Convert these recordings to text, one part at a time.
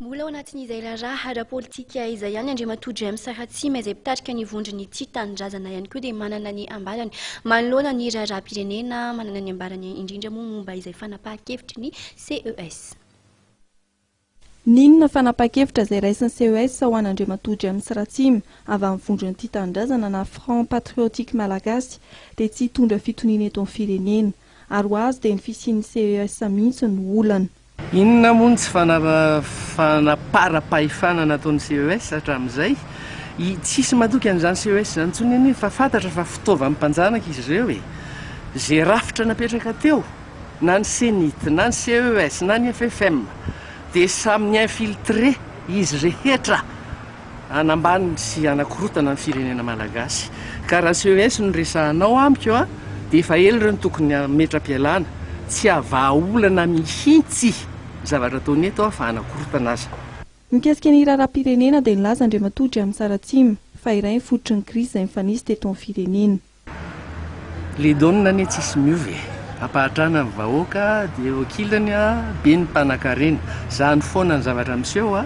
Mbola ao anatin'izay raharaha ara-politika izay ihany, Andriamatoa James Ratsima izay mpitarika ny vondron'ny Tia Tanindrazana ihany koa dia manana ny ambarany manoloana ny raharaham-pirenena, manana ny ambarany indrindra moa momba izay fanapahan-kevitry ny CES. N'inona fanapahan-kevitra izay raisin'ny CES ho an'Andriamatoa James Ratsima avy amin'ny vondron'ny Tia Tanindrazana na Front Patriotique Malagasy dia tsy hitondra fitoniana eto amin'ny firenena. Ary ho azy dia ny fisian'ny CES mihitsy no olana. Inona moa ny tsy fanaparam-pahefana nataon'ny CES hatramin'izay? Tsisy matoky an'izany CES izany intsony anie fa fantatra fa fitaovan'ny mpanjanaka izy ireo e! Izay rafitra napetraka teo, na ny Cenit, na ny CES, na ny FFM, dia samy ni-infiltrer izy rehetra hanambany sy hanakorotana ny firenena malagasy. Ka raha CES no resahanao amiko a, dia efa ela ireo no tokony hametra-pialana. Tsy havaha olana mihitsy ny zavatra ataony eto fa hanakorotana aza. Mikasika ny raharaham-pirenena dia nilaza Andriamatoa James Ratsima fa iray ny fototry ny krizy izay mifanisy teto amin'ny firenena. Le donne anie tsisy miova e! Ampahatrana ny vahoaka dia eo ankilany a be ny mpanakarena. Zany foana ny zavatra miseho a!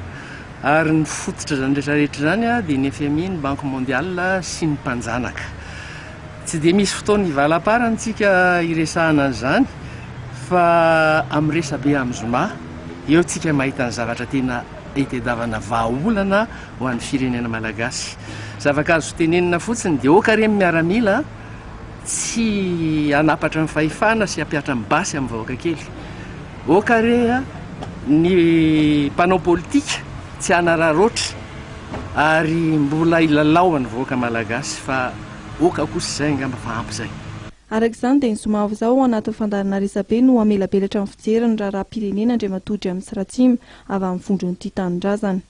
Ary ny fototra izany rehetra rehetra izany a dia ny FMI, ny Banque Mondiale sy ny mpanjanaka. Tsy dia misy fotoana hivalamparana tsika hiresahana an'izany fa amin'ny resabe amin'ny zoma eo tsika mahita ny zavatra tena hitedavana vahaolana ho an'ny firenena malagasy. Zavaka azo tenenina fotsiny dia ok re ny miaramila tsy hanapatra ny fahefana sy hampiatra ny basy amin'ny vahoaka kely. Ok re ny mpanao politika tsy hanararaotra ary mbola hilalao an'ny vahoaka malagasy fa ok kosa izay angamba fa ampy izay. Araka izany dia ny zoma avy izao ao anatin'ny fandaharana resabe no hamelabelatra ny fijery ny raharaham-pirenena Andriamatoa James Ratsima avy amin'ny vondron'ny Tia Tanindrazana.